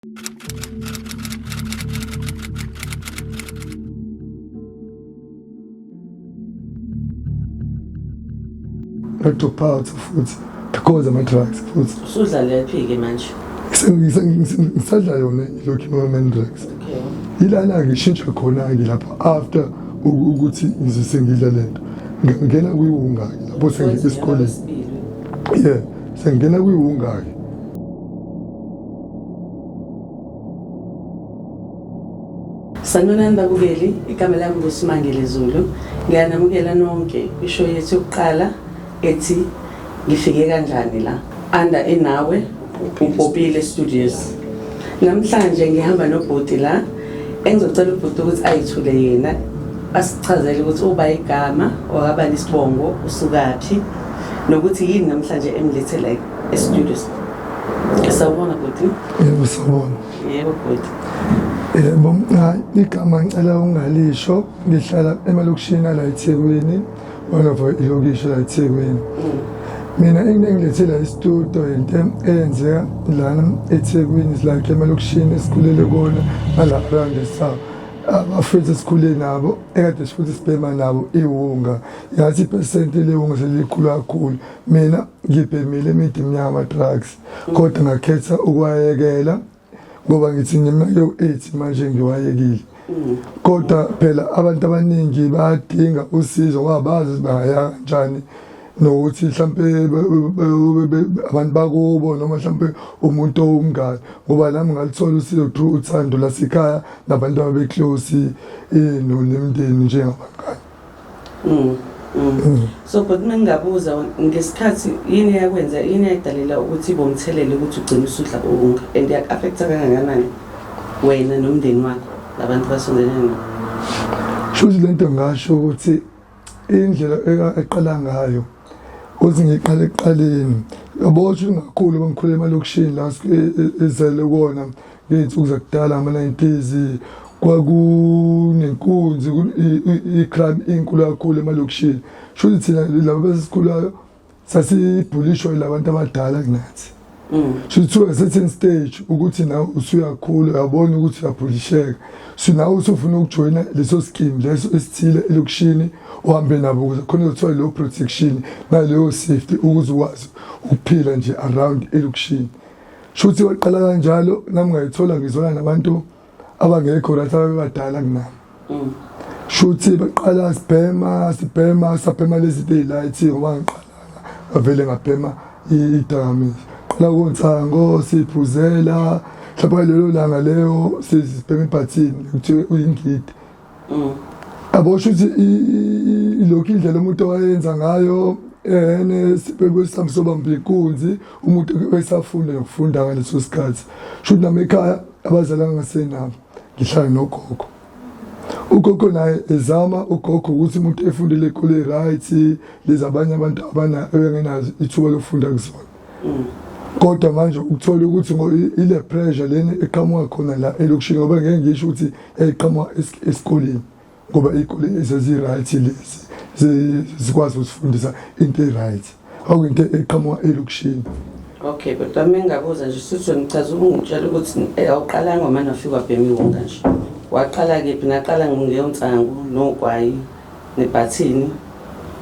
Nga-drop out futhi because ama-drugs futhi. Usudla lephi-ke manje? Ngisadla yona ilokhu ima-mandrax. Ilana ngishintsha khona-ke lapha after ukuthi ngize sengidla lento. Ngangena kwiwunga-ke lapho sengike esikoleni. Yeah, sengingena kwiwunga-ke. Sanibonani babukeli, igama lami nguSimangele Zulu. Ngiyanamukela nonke kwishow yethu yokuqala ethi ngifike kanjani la. Under enawe uPopile Studios. Namhlanje ngihamba nobhuti la engizocela ubhuti ukuthi ayithule yena asichazele ukuthi uba igama wakabani isibongo usukaphi nokuthi yini namhlanje emlethe la e-studios. Sawubona bhuti. Yebo sawubona. Yebo bhuti. Yebo, hayi igama ngicela ungalisho, ngihlala emalokishini ala eThekwini, one of ilokishi la eThekwini. Mina into engilethela isitudio into eyenzeka lana eThekwini is like emalokishini esikhulele kona nala around the south. Abafethu esikhule nabo ekade futhi sibhema nabo iwunga yathi iphesenti lewunga selikhulu kakhulu. Mina ngibhemile imidi emnyama drugs kodwa ngakhetha ukwayekela ngoba ngithi neminyaka ewu-8 manje ngiwayekile. Kodwa phela abantu abaningi bayadinga usizo ngoba bazi ukuthi bangaya kanjani nokuthi mhlampe abantu bakubo noma mhlampe umuntu owumngane ngoba nami ngalithola usizo through uthando lasekhaya nabantu ababe-close nemindeni njengabangani. So but mengingabuza ngesikhathi yini eyakwenza yini eyakudalela ukuthi ibe umthelela ukuthi ugcine usudla uwunga and yaku-affecta kangakanani wena nomndeni wakho labantu basondelene nabo? Shuthi lento ngasho ukuthi indlela eqala ngayo uthi ngiqale ekuqaleni yabo ukuthi ngakhulu bengikhule emalokishini la ezele kona ngey'nsuku zakudala ngama-90s kwakunenkunzi i-crime inkulu kakhulu emalokishini. Shuthi thina laba besisikhulayo sasibhulishwa yilabantu abadala kunathi. Shuthi to a certain stage ukuthi nawe usuyakhula uyabona ukuthi uyabhulisheka. So nawe usufuna ukujoyina leso scheme leso esithile elokishini uhambe nabo ukuze khona uzothola leyo protection naleyo safety ukuze ukwazi ukuphila nje around elokishini. Shuthi waqala kanjalo nami ngayithola ngizwana nabantu abangekho right ababebadala kunami. Shuthi baqala sibhema sibhema sabhema lezi zinto ey'light ngoba ngiqalanga ngavele ngabhema idakamizwa. Qala konsango siphuzela mhlawumbe lelo langa leyo sibhema ibhathini kuthiwe uyingidi. Yabo shuthi ilokhu indlela umuntu owayenza ngayo ene sibheke samsobamba inkunzi umuntu esafunda nokufunda ngaleso sikhathi. Shuthi nami ekhaya abazali angasenabo ngihlala nogogo. Ugogo naye ezama ugogo ukuthi umuntu efundele ekole right lezi abanye abantu abana ebengenazo ithuba lokufunda kuzona. Kodwa manje ukuthola ukuthi ile pressure lena eqhamuka khona la elokishini ngoba ngeke ngisho ukuthi yayiqhamuka esikoleni ngoba iy'kole ezezi-right lezi zikwazi ukusifundisa into e-right okuyinto eqhamuka elokishini. Okay, kodwa uma ngingabuza nje sithi ngichaza ukungitshela ukuthi awuqalanga uma nafika wabhema iwunga nje. Waqala kephi? Naqala ngeyonsangu nogwayi nebhathini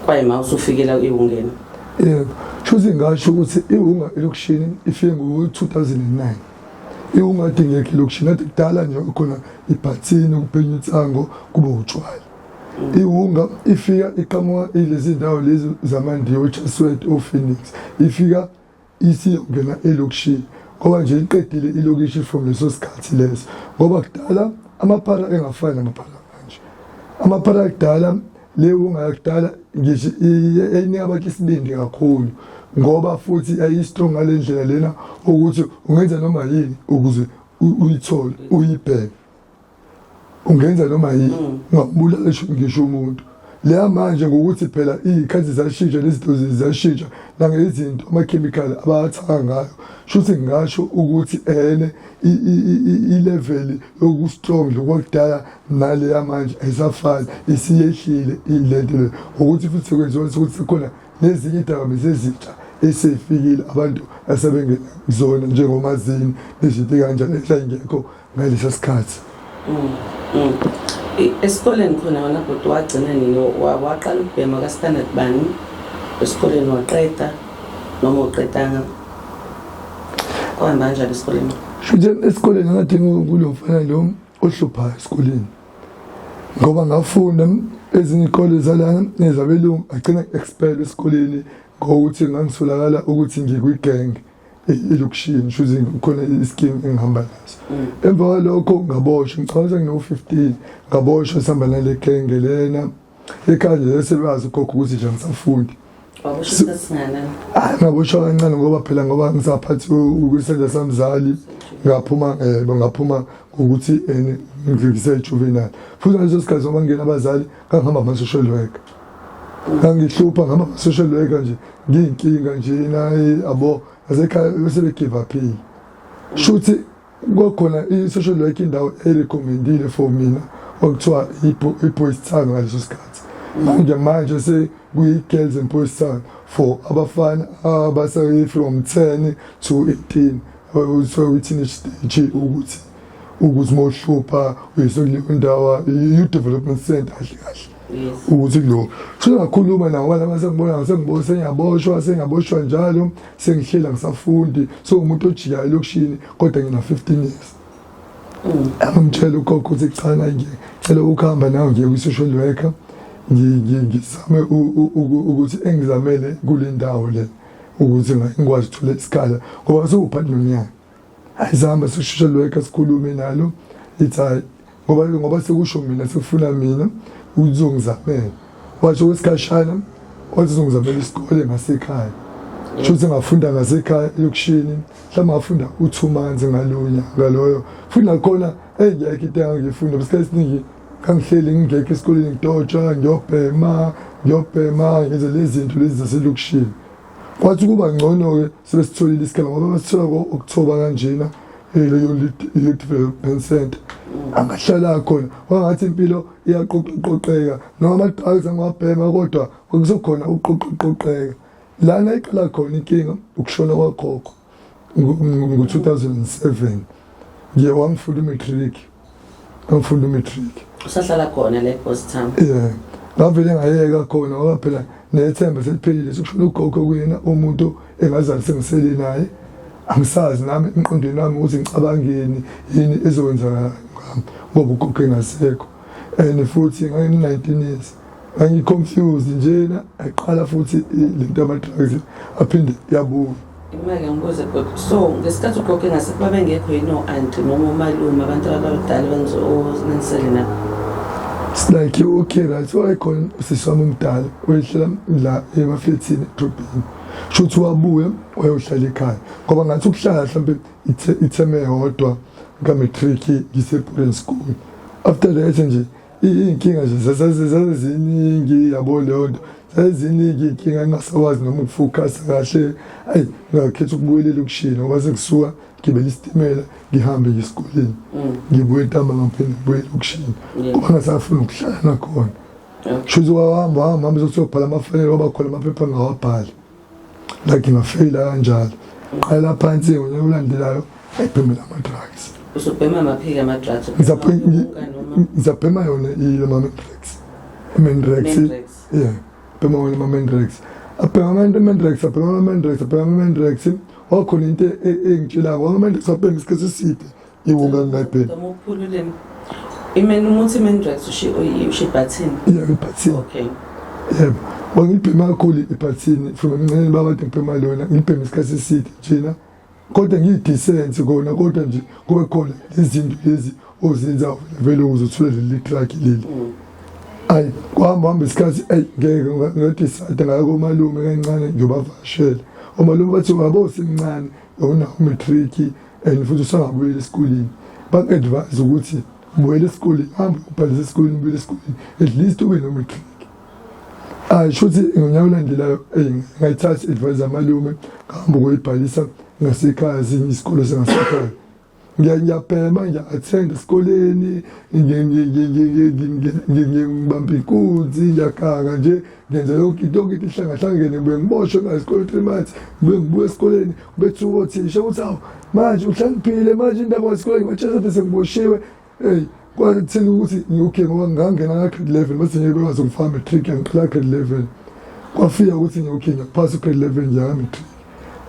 kwaye ma usufikela iwungeni. Yebo, shuthi ngasho ukuthi iwunga elokishini ifike ngo-2009. Iwunga kade ingekho elokishini, kade kudala nje khona ibhathini ukubhenya insango kube utshwala. Iwunga ifika iqhamuka ilezi ndawo lezi zamandiya oChatsworth oPhoenix ifika isiyongena elokishini ngoba nje iqedile ilokishi from leso sikhathi leso ngoba kudala amaphara engafani namaphara manje. Amaphara akudala le wunga yakudala ngisho yayinika abantu isibindi kakhulu ngoba futhi yayi-strong ngale ndlela lena ukuthi ungenza noma yini ukuze uyithole uyibheke. Ungenza noma yini ungambulala ngisho umuntu. Leya manje ngokuthi phela iy'khathi ziyashintsha nezinto ziyashintsha nangezinto amakhemikhali abawathaka ngayo. Shuthi ngingasho ukuthi ene i-level yoku-strong lokwakudala nale yamanje ayisafani isiyehlile ilento le ngokuthi futhi sekwenziwa ukuthi sekukhona nezinye idakamizwa ezintsha esefikile abantu asebengena kuzona njengomazini nezinto kanjalo esayingekho ngalesa sikhathi. Esikoleni khona wena bhuti wagcina nini, waqala ukubhema ka-standard bani esikoleni, waqeda noma uqedanga, kwahamba kanjani esikoleni? Shuthi esikoleni ngathi ngulo mfana lo ohluphayo esikoleni, ngoba ngafunda ezinye iy'kole zalana nezabelungu, agcina expel esikoleni ngokuthi ngangisolakala ukuthi ngikwi-gang elokishini, shuthi khona i-scheme engihamba naso. Emva kwalokho ngaboshwa, ngicabanga sengino-15 ngaboshwa, sihamba nale genge lena ekhaya nje, sebazi ugogo ukuthi nje angisafundi. Waboshwa isikhathi singakanani? Hayi, ngaboshwa kancane ngoba phela ngoba ngisaphathi kwisandla samzali, ngaphuma ngaphuma ngokuthi ngise-juvenile futhi ngaleso sikhathi ngoba ngingena abazali ngangihamba ama-social worker, ngangihlupha ngihamba ama-social worker nje, ngiyinkinga nje naye abo nasekhaya bese be-give up-ile. Shuthi kwakhona i-social work indawo erecommendile for mina okuthiwa i-Boys Town ngaleso sikhathi. Manje sekuyi-Girls and Boys Town for abafana abase from 10 to 18, so i-teenage stage, ukuthi mawuhlupha uyise kuleyo ndawo, i-youth development center kahle kahle. Ukuthi kulo sengakhuluma nawo abantu sengibona sengibona sengiyaboshwa, sengiyaboshwa njalo, sengihlela ngisafundi, so umuntu ojikayo elokishini kodwa ngina 15 years. Angimtshela ugogo ukuthi cha, ngicela ukuhamba nawe ngiye kwi-social worker, ngizame ukuthi engizamele kule ndawo le ukuthi ngikwazi ukuthola isikhala ngoba sewuphathi nonyaka. Ayizamba social worker, sikhulume nalo, ithi hayi, ngoba sekusho mina, sekufuna mina uzongizamela. Washo kwesikhashana wathi uzongizamela isikole ngasekhaya, shuthi ngafunda ngasekhaya elokishini, mhlawumbe ngafunda u-2 months ngalowo nyaka loyo. Futhi nakhona engekho into engangiyifunda, isikhathi esiningi ngangihleli ngingekho esikoleni, ngitotsha, ngiyobhema, ngiyobhema, ngenze lezi zinto lezi zaselokishini. Kwathi kuba ngcono-ke sebesitholile isikhala ngoba basithola ko-October kanjena leyo youth development center, angahlala khona, kwangathi impilo iyaqoqaqoqeka noma ama-drugs angiwabhema, kodwa kwakusekhona ukuqoqaqoqeka. Lana iqala khona inkinga ukushona kwakhokho ngo-2007, ngiye wangifunda u-matric, ngangifunda u-matric. Usahlala khona le Boys Town? Yeah, ngavele ngayeka khona ngoba phela nethemba seliphelile, sekushona ugogo kuyena umuntu engazali sengisele naye, angisazi nami emqondweni wami ukuthi ngicabangeni, yini ezokwenzakala ngami ngoba ugogo engasekho. And futhi ngangina-19 years, ngangi-confused njena, aqala futhi lento yama-drugs aphinde yabuya. Imali, ngibuze gogo, so ngesikhathi ugogo engasekho babengekho yini o-anti noma umalume, abantu abadala onanisele nabo? It's like, okay, right, so wayekhona usisi wami omdala, wayehlala la emaflethini edrobheni, shuthi wabuya wayohlala ekhaya ngoba ngathi ukuhlala mhlawumbe itheme eyodwa ka-matric ngise-boarding school. After that nje iy'nkinga nje zaziziningi, yabo leyo nto, zaziziningi iy'nkinga, ngingasakwazi noma ukufocusa kahle. Ayi, ngakhetha ukubuyela elokishini ngoba sekusuka ngibele isitimela ngihambe ngiye esikoleni, ngibuye ntambama, ngiphinde ngibuye elokishini ngoba ngasafuni ukuhlala nakhona. Shuthi wahamba wahamba hamba sokubhala amafanele, waba khona amaphepha ngawabhali, like ngafeyila kanjalo, qala phansi. Ngonyaka olandelayo ayibhemela ama-drugs. Usubhema amaphiki ama-drugs? Ngisabhema yona ile ma-Mandrax, Mandrax. Mandrax. Yeah, bhema wona ama-Mandrax, abhema ama-Mandrax, abhema ama-Mandrax, abhema ama-Mandrax. Wakhona into engitshelako, ama-Mandrax abhema isikhathi eside, iwunga ngingayibhemi. Noma uphulule imen umuthi i-Mandrax, usho ibhathini? Yeah, ibhathini. Yebo, wangibhema kakhulu ibhathini from emncaneni babade, ngibhema lona, ngibhema isikhathi eside njena, kodwa ngiyi-decent kona, kodwa nje kube khona lezi zinto lezi ozenza vele uzothola leli drug leli. Ayi, kwahamba hamba isikhathi, ayi ngeke, ngadecide ngaya komalume kancane ngiyobavakashela. Omalume bathi wabo usemncane, awunawo umatric and futhi usangabuyela esikoleni, baku-advise ukuthi ubuyele esikoleni, hambe ubhalise esikoleni, ubuyele esikoleni, at least ube no-matric. Ayi, shuthi ngonyaka olandelayo, eyi, ngayithatha i-advice yamalume, ngahamba ukuyibhalisa ngasekhaya, esinye isikolo sengasekhaya. Ngiyabhema, ngiya-attend esikoleni, ngibamba inkunzi, ngiyaganga nje, ngenza yonke into, yonke into ihlangahlangene. Ngibuye ngiboshwe ngayo esikoleni 3 months, ngibuye ngibuye esikoleni, bethuka othisha ukuthi, "Hawu, manje uhlaniphile manje, indaba wesikoleni." Ngibatshela ukuthi sengiboshiwe. Eyi, kwathela ukuthi okay, ngoba ngangena ka-grade 11, bese ngeke bekwazi ukufaka matric, angiqala grade 11. Kwafika ukuthi okay, ngiyaphasa u-grade 11, ngiya matric.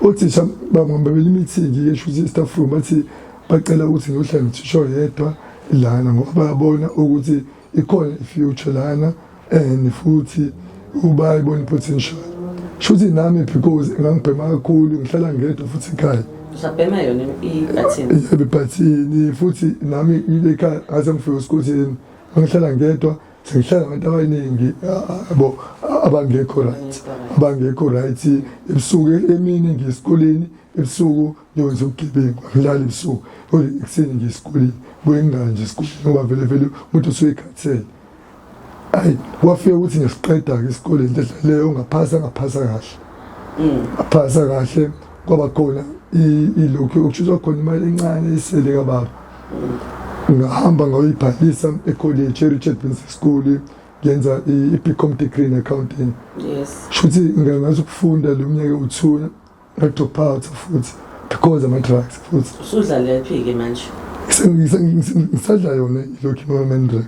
Othisha bangibambela i-meeting-ke, sho ukuthi i-staff room, bathi bacela ukuthi ngiyohlala nothisha oyedwa lana ngoba bayabona ukuthi ikhona i-future lana and futhi ubayibona i-potential. Shuthi nami, because ngangibhema kakhulu, ngihlala ngedwa futhi ekhaya. Usabhema yona ibhathini? Yebo, ibhathini. Futhi nami ile ekhaya ngase ngifike esikoleni, ngihlala ngedwa, sengihlala nabantu abaningi yabo abangekho right, abangekho right. Ebusuku, emini ngiyesikoleni, ebusuku ngiyokwenza ubugebengu. Angilali ebusuku, kodwa ekuseni ngiyesikoleni, buye ngingala nje esikoleni ngoba vele vele umuntu usuke ekhathele. Ayi, kwafika ukuthi ngiyasiqeda-ke isikole into leyo, ngaphasa, ngaphasa kahle. Ngaphasa kahle, kwaba khona ilokhu okushuzwa khona imali encane isele kababa. Ngahamba ngayoyibhalisa ekholeji, e-Richard Benson School, ngenza i-BCom degree in accounting. Shuthi ngazi ukufunda lo mnyaka u-2, nga-drop out futhi because ama-drugs futhi. Usudla lephi-ke manje? Ngisadla yona ilokhu ima-Mandrax.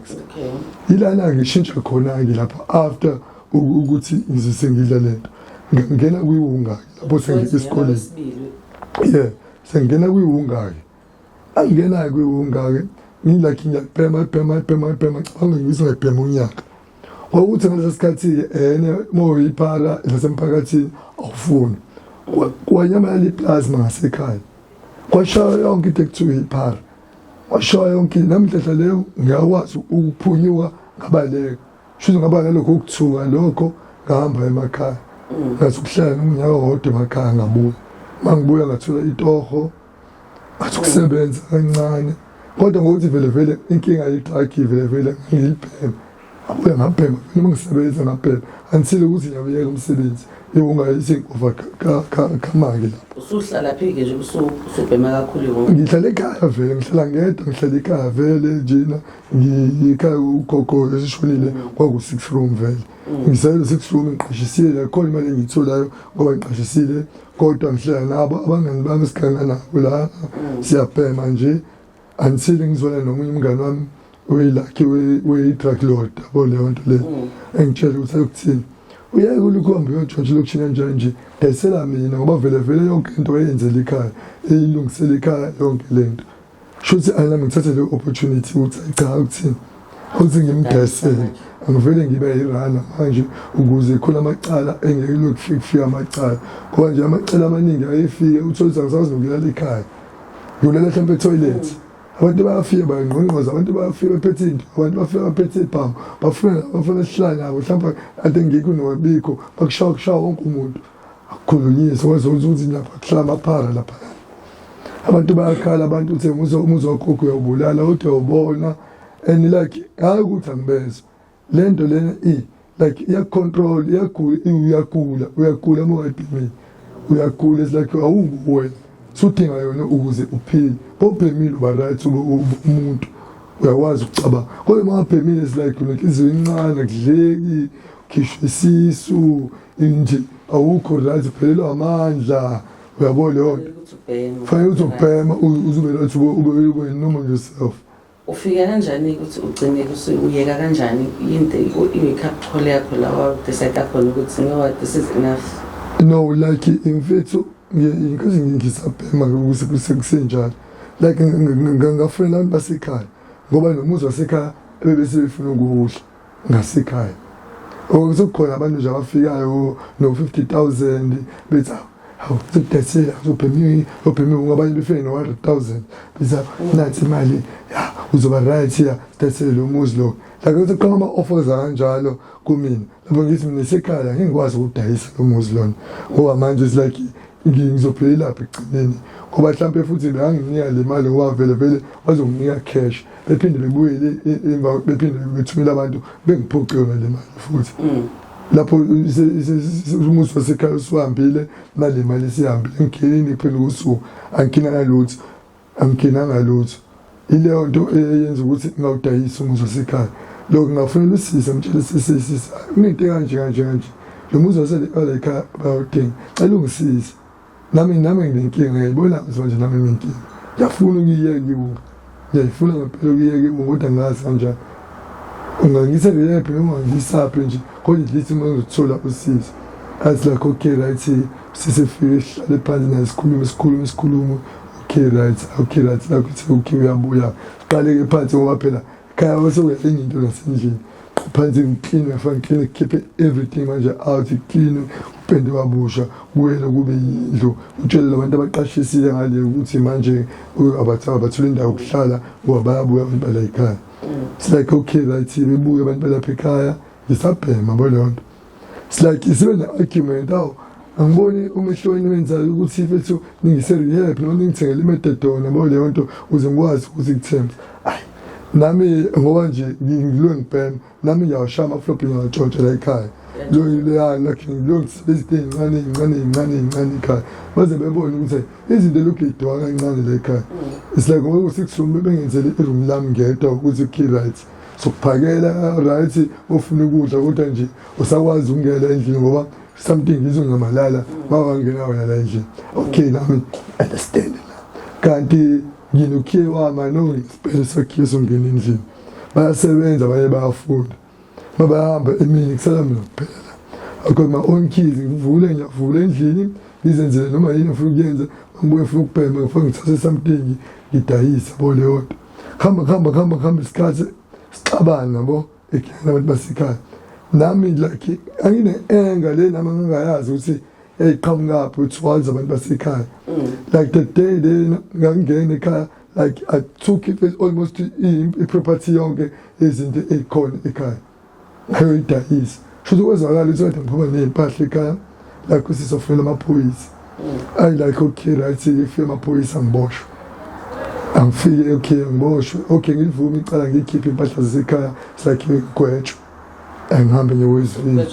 Ilana ngishintsha khona-ke lapho after ukuthi ngizise ngidla lento, ngangena kwiwunga-ke lapho sengisikoleni. Yeah, sengingena kwiwunga-ke, angena kwiwunga-ke, ngilakhi ngiyabhema, bhema, bhema, bhema. Cabanga ngizwe ngiyabhema unyaka. Kwakuthi ngaleso sikhathi-ke ene uma uyiphara lasemphakathini awufuni. Kwanyamalala iplasma ngasekhaya, kwashaya yonke into ekuthiwa iphara, kwashaya yonke. Nami inhlahla leyo ngiyakwazi ukuphunyuka, ngabaleka. Shuthi ngaba nalokho ukuthuka lokho, ngahamba emakhaya, ngathi ukuhlala umnyaka wodwa emakhaya, ngabuya. Uma ngibuya ngathola itoho, ngathi ukusebenza kancane, kodwa ngokuthi vele vele inkinga ye-drug vele vele ngiyibhema, ngabuya ngabhema vele. Uma ngisebenza ngabhema until ukuthi ngiyawuyeka umsebenzi iwungayisenkuva khamake lapho. Usuhlala phi-ke nje usubhema kakhulu ngoku? Ngihlala ekhaya vele, ngihlala ngedwa, ngihlala ekhaya vele njena. Ngikhaya ugogo esishonile, kwaku-six room vele. Ngisayelo six room, ngiqashisile, khona imali engiyitholayo ngoba ngiqashisile, kodwa ngihlala nabo abangani bami, siganga nabo lana, siyabhema nje until ngizwana nomunye umngani wami oyilakhi weyi-drug lord, yabo leyo nto leyo, engitshela ukuthi ayikuthini, uyeke ulokhu uhambe uyotshontsha elokishini kanjani nje, dayisela mina ngoba vele vele yonke into eyenzela ikhaya, eyilungisela ikhaya yonke le nto. Shuthi ayinami ngithathe le opportunity ukuthi cha, ukuthini, ukuthi ngimdayisele, angivele ngibe yirana manje ukuze khona amacala engeke lokhu kufika amacala, ngoba nje amacala amaningi ayefike uthole ukuthi angisazi nokulala ekhaya, ngiyolala mhlawumbe e-toilet. Abantu bayafika bayangqongqoza, abantu bayafika bephethe into, abantu bafika baphethe ibhamu, bafuna bafuna sihlale nabo mhlawumbe ade ngikho nowabikho, bakushaya kushaya wonke umuntu, akukhulunyiswa wazi ukuthi lapha kuhlala amaphara lapha. Abantu bayakhala, abantu uthi umuzi wagogo uyawubulala, uthi uyawubona. And like hayi ukuthi angibezwa le nto lena, i like iyacontrol, iyagula, uyagula, uyagula uma ungayibhemile, uyagula. It's like awunguwena, sudinga yona ukuze uphile. Bobhemile uba right, ube umuntu uyakwazi ukucabanga, kodwa uma ungabhemile it's like unenhliziyo encane, akudleki, ukhishwa isisu nje, awukho right, uphelelwa amandla, uyabo leyo nto. Ukuthi ubheme. Fanele ukuthi ubhema uzube right, ube normal yourself. Ufika kanjani ukuthi ugcine uyeka kanjani? Yinto i-wake up call yakho la wa-decide khona ukuthi, "You know what, this is enough"? No, like imfethu, ngenkathi ngisabhema kusenjalo, like ngafonela abantu basekhaya ngoba nomuzi wasekhaya ebebese befuna ukuwudla ngasekhaya. Sekukhona abantu nje abafikayo no-50,000 bethi, "Hawu, uzokudayisela, uzobhema, ubhema." Abanye befike no-100,000 bethi, "Nathi imali ya, uzoba right, ya, sidayisele lo muzi lo." Like kuthi qhamuka ama-offers akanjalo kumina lapho, ngithi mina isekhaya ngeke ngikwazi ukudayisa lo muzi lona ngoba manje it's like ngizophelelaphi ekugcineni, ngoba mhlampe futhi benganginika le mali ngoba vele vele bazonginika cash, bephinde bebuyele emva, bephinde bethumele abantu bengiphuce yona le mali futhi. Lapho umuzi wasekhaya usuhambile nale mali isihambile, ngigini kuphela usuku angikina nalutho. Angiginanga lutho. Ileyo nto eyenza ukuthi ngawudayisi umuzi wasekhaya. Lokho ngafunela usisi, amtshela sisi, sisi, kunento kanje kanje kanje. Lo muzi wasele ekhaya bayawudinga. Cela ungisize. Nami nginenkinga, ngiyayibona ukuthi manje nami nginenkinga. Ngiyafuna ukuyiyeka iwunga. Ngiyayifuna ngempela ukuyiyeka iwunga kodwa angazi kanjani. Ungangisa rehab noma ungangisaphi nje kodwa at least uma ngizothola usizo. Athi like okay right, sisefike sihlale phansi naye sikhulume sikhulume sikhulume. Okay right, okay right, like uthi okay uyabuya. Siqale-ke phansi ngoba phela ekhaya bese uyenye into nasendlini. Phansi ngi-clean, ngafika ngi-clean, ngikhiphe everything manje out, clean, kupende kabusha, kubuyele kube yindlu. Utshele labantu abaqashisile ngale ukuthi manje abathole indawo yokuhlala ngoba bayabuya abantu bala ekhaya. It's like okay right, bebuye abantu balapha ekhaya, ngisabhema bo leyo nto. It's like sibe ne-argument, awu angiboni umehluko eniwenzayo ukuthi mfethu ningise rehab noma ningithengele i-methadone yabo leyo nto ukuze ngikwazi ukuthi ngithembe. Ayi nami ngoba nje ngilwe ngibhema, nami ngiyawashaya ama-flop ngiyawatshontsha la ekhaya. Lo leya like lo izinto ey'ncane ey'ncane ey'ncane ey'ncane ekhaya baze bebone ukuthi izinto lokhu ey'dwa kancane la ekhaya. It's like ngoba ku-six room bebengenzele i-room lami ngedwa ukuthi okay right, sokuphakela right, ufuna ukudla kodwa nje usakwazi ukungena endlini ngoba something izoncamalala mawangena wena la endlini. Okay nami understand la. Kanti nginokhiye wami, I know ngisipele sokhiye songena endlini. Bayasebenza abanye bayafunda. Mabayahamba emini kusala mina kuphela la. I got my own keys, ngivule ngiyavula endlini ngizenzele noma yini ngifuna ukuyenza, ngibuye ngifuna ukubhema ngifuna ngithathe something ngidayise yabo leyo nto. Hamba hamba hamba hamba isikhathi sixabana yabo ekhaya abantu basekhaya. Nami like angine-anger le nami ngingayazi ukuthi eyiqhamukaphi towards abantu basekhaya. Like the day le ngangena ekhaya, like I took it almost i-property yonke izinto ey'khona ekhaya ngayoyidayisa. Shuthi kwezwakala ukuthi kade ngiphuma ney'mpahla ekhaya, like usizofonela amaphoyisa. Ayi like okay right, ifike amaphoyisa ngiboshwe. Angifike okay ngiboshwe, okay ngilivume icala ngikhiphe impahla zasekhaya, it's like ngigwetshwe. Angihambe ngiye-Westville.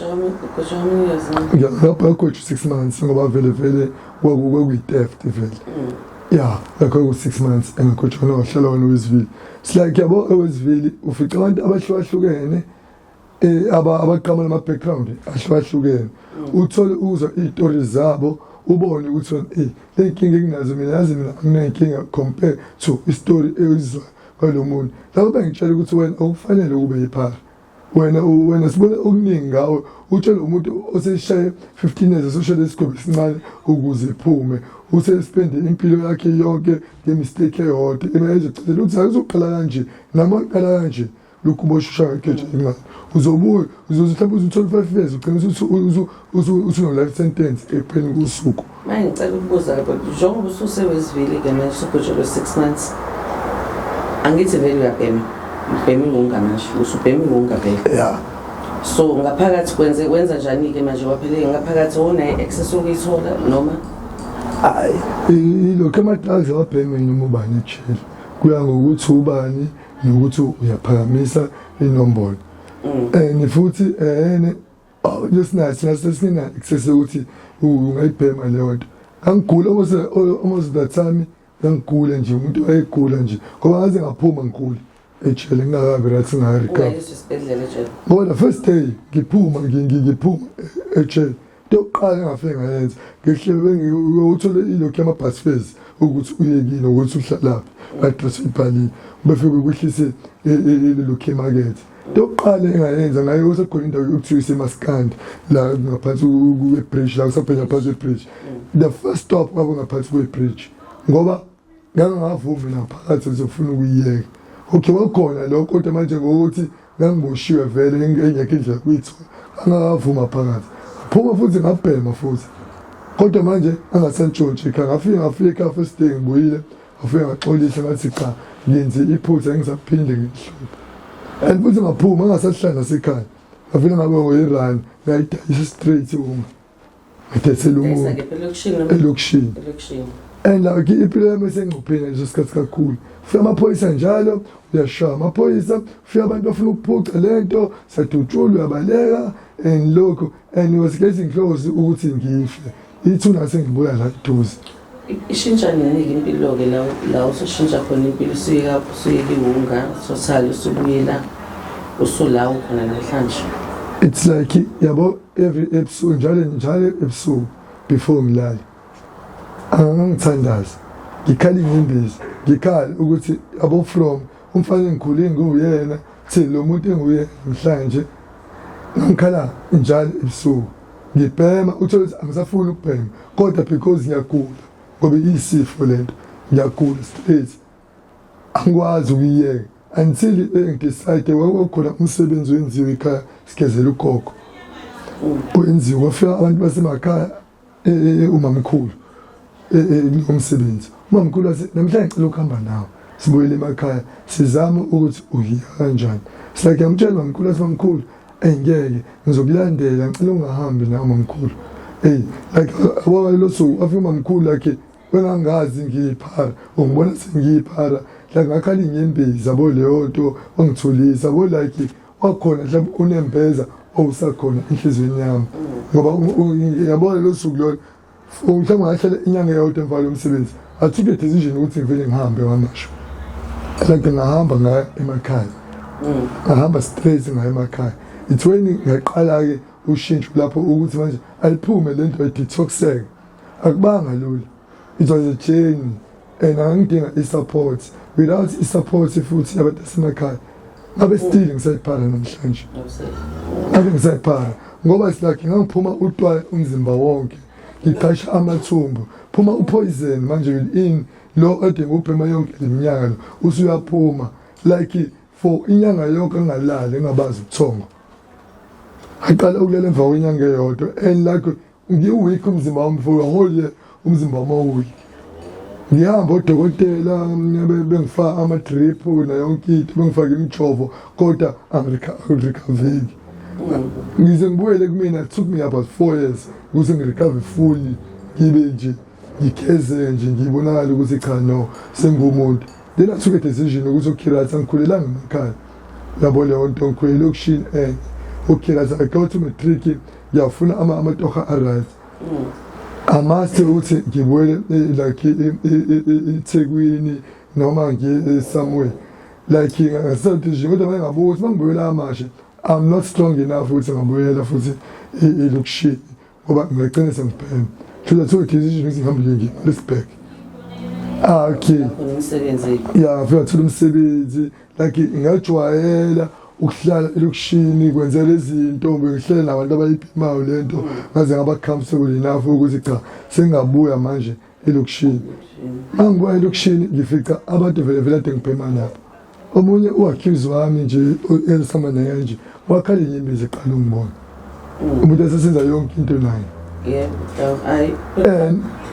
Ngiyapha gwetshwa 6 months ngoba vele vele kwakuyi-theft vele. Yeah, like kwaku 6 months engagwetshwa ngahlala wena eWestville. It's like yabo eWestville ufica abantu abahlukahlukene abaqhamuka nama background ahlukahlukene. Uthole uzwa iy'tori zabo ubone ukuthi le nkinga enginazo mina, yazi mina anginenkinga compare to i-story ezwa ngalo muntu. Lapho bengitshela ukuthi wena akufanele ube yiphara. Wena sibone okuningi ngawe, utshele umuntu oseshaye 15 years esoshele isigwebo esincane ukuze ephume, usespende impilo yakhe yonke nge-mistake eyodwa. Ena ezochazela ukuthi akuzoqala kanje noma aqala kanje lokhu boshusha ngegeja incane, uzobuya uzoze mhlawumbe uzuthole 5 years ugcine usuno life sentence ekupheleni kosuku. Manje ngicela ukubuza lapho, njengoba ususeWestville-ke manje usugwetshelwe 6 months, angithi vele uyabhema, ubhema ingunga manje, usubhema ingunga vele. Yeah. So ngaphakathi kwenze wenza njani-ke manje waphele ngaphakathi unayo i-access yokuyithola noma? Hayi, ilokhu ama-drugs awabheme noma ubani ejele, kuya ngokuthi ubani nokuthi uyaphakamisa inombolo. And futhi ene lesinayo thina sesina access yokuthi ungayibhema leyo nto. Ngangigula almost that time, ngangigula nje, umuntu wayegula nje ngoba ngaze ngaphuma ngigula ejele ngingakabi right, ngingaka-recover. Ungayiswa esibhedlela ejele? Ngoba the first day ngiphuma ngiphuma ejele, into yokuqala engafike ngayenza ngihlele uthole ilokhu yama-bus fares ukuthi uye kini ukuthi uhlalaphi, address uyibhalile, befike kwehlise ilokhu emakethe. Into yokuqala engayenza ngayo kusekhona indawo yokuthiwa isemaskandi la ngaphansi kwe-bridge, la kusaphenya ngaphansi kwe-bridge. The first stop kwabo ngaphansi kwe-bridge ngoba ngangingavumi naphakathi ngizofuna ukuyiyeka. Okay, wakhona lokho kodwa manje ngokuthi ngangiboshiwe vele engekho indlela kuyithola, ngangakavuma phakathi. Phuma futhi ngabhema futhi kodwa manje angasantshontshe ekhaya. Ngafika ekhaya first day ngibuyile, ngafika ngaxolisa ngathi cha ngenze iphutha ngisaphinde ngihluphe. And futhi ngaphuma ngangasahlala nasekhaya, ngafika ngabe ngoyirani ngayidayisa straight uma ngidayisela umuntu elokishini. And like impilo yami esengcupheni ngaleso sikhathi kakhulu. Fika amaphoyisa njalo, uyashaya amaphoyisa, fika abantu bafuna ukuphuca lento, sadutshulwa, uyabaleka and lokho, and was getting close ukuthi ngife. Ithuna sengibuya la eduze. Ishintsha nini-ke impilo-ke la la usushintsha khona impilo usuyeka usuyeka iwunga total usubuyela usula ukhona namhlanje? It's like, yabo, every ebusuku, njalo njalo ebusuku before ngilale, angangithandaza, ngikhala inyembezi, ngikhala ukuthi, yabo, from umfana engikhule ngiwuyena thi lo muntu enguyena namhlanje. Ngikhala njalo ebusuku, ngibhema, uthole ukuthi angisafuni ukubhema, kodwa because ngiyagula, ngoba iyisifo lento, ngiyagula straight, angikwazi ukuyiyeka until ngidecide. Kwakukhona umsebenzi wenziwe ekhaya, sigezela ugogo, wenziwe, kwafika abantu basemakhaya, umamkhulu lo msebenzi. Umamkhulu wathi, "Namhlanje ngicela ukuhamba nawe, sibuyele emakhaya, sizame ukuthi uhiya kanjani." Sike ngiyamtshela mamkhulu, athi, "Mamkhulu, engeke ngizokulandela, ngicela ungahambi nawe mamkhulu." Hey, like yabo, lo suku afika mamkhulu, like wengangazi ngiyiphara, ungibona sengiyiphara, like ngakhala inyembezi, yabo, leyo nto wangithulisa, yabo, like wakhona mhlawumbe unembeza owusakhona enhliziyweni yami, ngoba yabona lo suku lolo, mhlawumbe ngahlala inyanga eyodwa emva lomsebenzi. I took a decision ukuthi ngivele ngihambe kwamasho, like ngahamba ngaya emakhaya, ngahamba straight ngaya emakhaya. It's when ngaqala-ke ushintsho lapho ukuthi manje aliphume le nto, i-detoxeke. Akubanga lula, it was a journey and angidinga i-support. Without i-support futhi abantu asemakhaya, ngabe still ngisayiphara namhlanje, ngabe ngisayiphara, ngoba it's like ngangiphuma utwayi umzimba wonke, ngiqasha amathumbu, phuma upoison manje in lo ade ngubhema yonke leminyaka, lo usuyaphuma, like for inyanga yonke ngingalali, ngingabazi ubuthongo. Aqala ukulala emva kwenyanga eyodwa and like ngi-weak umzimba wami for a whole year, umzimba wami awu-weak. Ngihamba odokotela bengifaka ama-drip nayo yonke into, bengifaka imijovo, kodwa angirecovereki ngize ngibuyele kumina. It took me about 4 years ukuze ngirecover fully, ngibe nje ngigeze nje, ngibonakala ukuthi cha, no, sengumuntu. Then I took a decision ukuthi okay, right, angikhulelanga emakhaya, yabo leyo nto, ngikhulele elokishini enye. Okay, right, I go to matric, ngiyafuna amatoha a-right, amase ukuthi ngibuyele like eThekwini noma ngiye somewhere, like ngasathatha nje, kodwa manje ngabuka ukuthi mangibuyela amashe, I'm not strong enough ukuthi ngabuyela futhi elokishini, ngoba ngagcina sengibhema. So I took a decision ukuthi ngihambe ngiye ngeMaritzburg. Ah, okay. Khona umsebenzi. Ya, fika thola umsebenzi, like ngajwayela ukuhlala elokishini, kwenzela izinto, ngihlele nabantu abayibhimayo lento, ngaze ngaba comfortable enough ukuthi cha, sengabuya manje elokishini. Mangibuya elokishini, ngifica abantu vele vele ade ngibhema nabo. Omunye u-accuse wami nje esihamba naye nje, wakhala inyembezi eqala ungibona, umuntu esesenza yonke into naye. Yebo, hayi.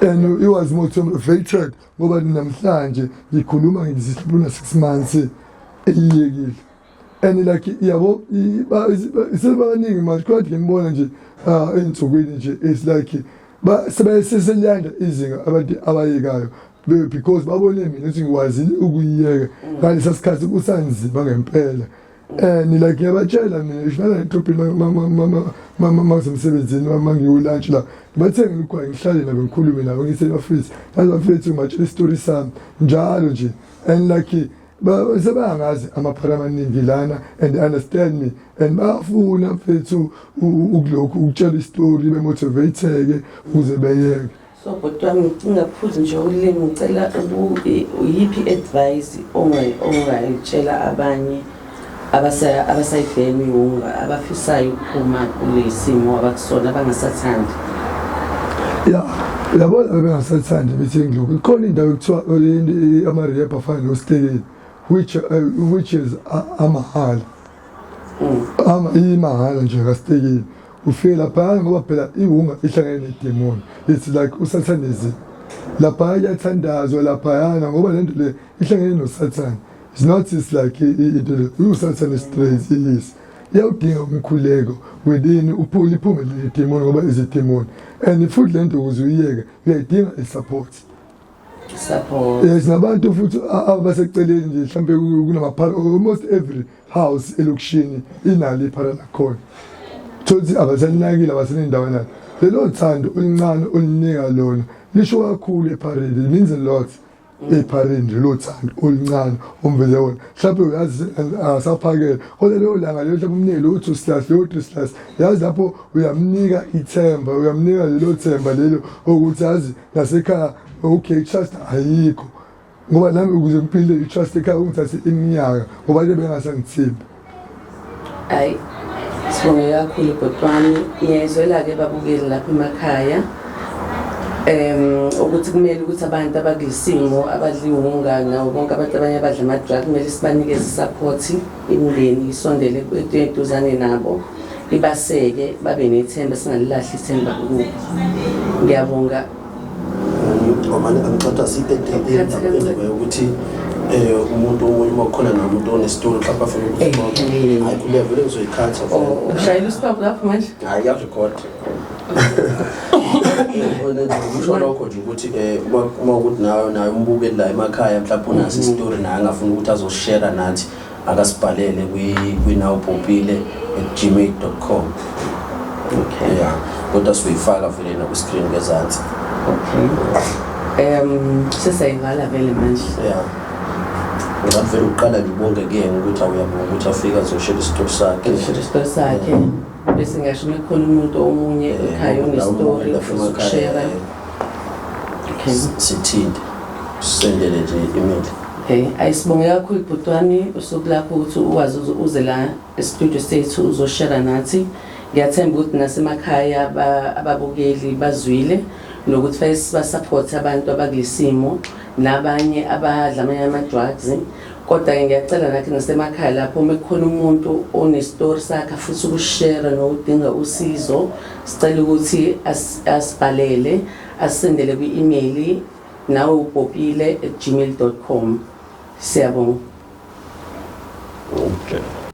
And he was motivated, ngoba namhlanje ngikhuluma ngizihlubula 6 months eyiyekile and like yabo, sebaningi manje, kodwa ngibona nje ey'nsukwini nje, it's like sebeseliyanda izinga abantu abayekayo because babone mina ukuthi ngikwazile ukuyiyeka ngalesa sikhathi kusanzima ngempela. And like ngiyabatshela mina ngisho nala edrobheni, makusemsebenzini, mangiwu-lunch la, ngibathengele ugwayi, ngihlale nabo, ngikhulume nabo, ngise bafethu, yazi bafethu, ngibatshela isitori sami njalo nje. And like sebayangazi amaphara amaningi lana and understand me and bayafuna mfethu ukulokhu ukutshela isitori, bemotivateke ukuze beyeke. So bhuti wami, ngingaphuzi nje ulimi, ngicela uyiphi advice ongayitshela abanye abasayibhema iwunga, abafisayo ukuphuma kule simo abakusona, abangasathandi? Ya, yabona, bengasathandi bethi ngilokhu, ikhona indawo ekuthiwa ama-rehab afana nostekeni, which is amahhala, ama imahhala nje kastekeni. Ufike laphaya, ngoba phela iwunga ihlangene nedemoni, it's like usathanism laphaya, kuyathandazwa laphayana, ngoba lento le ihlangene nosathane. It's not, it's like into le usathane straight is iyawudinga umkhuleko within, uphule iphume le demon, ngoba izidemoni. And futhi lento ukuze uyiyeke uyayidinga i-support. Support. Yes, nabantu futhi abaseceleni nje, mhlambe kunamaphara, almost every house elokishini inalo iphara lakhona. Thothi abasalinakile, abasenendawo nalo, lelo thando oluncane olunika lona. Lisho kakhulu eparade, it means a lot eparade nje lo thando oluncane omveze wona. Mhlawumbe uyazi asaphakele, kodwa leyo langa leyo mhlawumbe umnike leyo two slash, leyo three slash, yazi lapho uyamnika ithemba, uyamnika lelo themba lelo ukuthi yazi nasekhaya, okay, trust ayikho, ngoba nami ukuze ngiphile i-trust ekhaya kungithathe iminyaka ngoba ke bengasangithembi. Hayi, sibonge kakhulu bhuti wami. Ngiyayizwela-ke babukeli lapha emakhaya ukuthi kumele ukuthi abantu abakulesimo abadla iwunga nawo bonke abantu abanye abadla ama-drug kumele sibanikeze i-support, imindeni isondele eduzane nabo, ibaseke, babe nethemba, singalilahli ithemba kubo. Ngiyabonga. Ngomane angixoxa si-indaba yokuthi umuntu omunye uma kukhona nomuntu onesitulo mhlawumbe afuna ukusixoxa, hayi khuleka vele ngizoyikhatha. Oh, ushayela ustop lapho manje? Hayi, kuyarekhod. Kusho lokho nje ukuthi uma ukuthi naye umbukeli la emakhaya mhlawumbe unaso isitori naye angafuna ukuthi azoshare nathi, akasibhalele kwi-nawupopile@gmail.com. Yeah, kodwa sizoyifaka vele nakwi-screen ngezansi. Okay, sesiyayivala vele manje. Yeah, ngathi vele uqala ngibonge kuyena ukuthi awuyabonga ukuthi afike azoshela isitori sakhe. Ngisho isitori sakhe, bese ngasho uma kukhona umuntu omunye ekhaya onestori ofisa ukushare. Okay. Sithinte, sisendele nje i-email. Okay, ayisibonge kakhulu bhuti wami usuku lakho ukuthi ukwazi uze la e-studio sethu uzoshare nathi. Ngiyathemba ukuthi nasemakhaya ababukeli bazwile nokuthi fanele sibasupport abantu abakulesimo nabanye abadla amanye ama-drugs. Kodwa-ke ngiyacela nathi nasemakhaya lapho uma kukhona umuntu onestori sakhe afisa ukushare nokudinga usizo, sicela ukuthi asibhalele, asisendele kwi-email nawupopile@gmail.com. Siyabonga.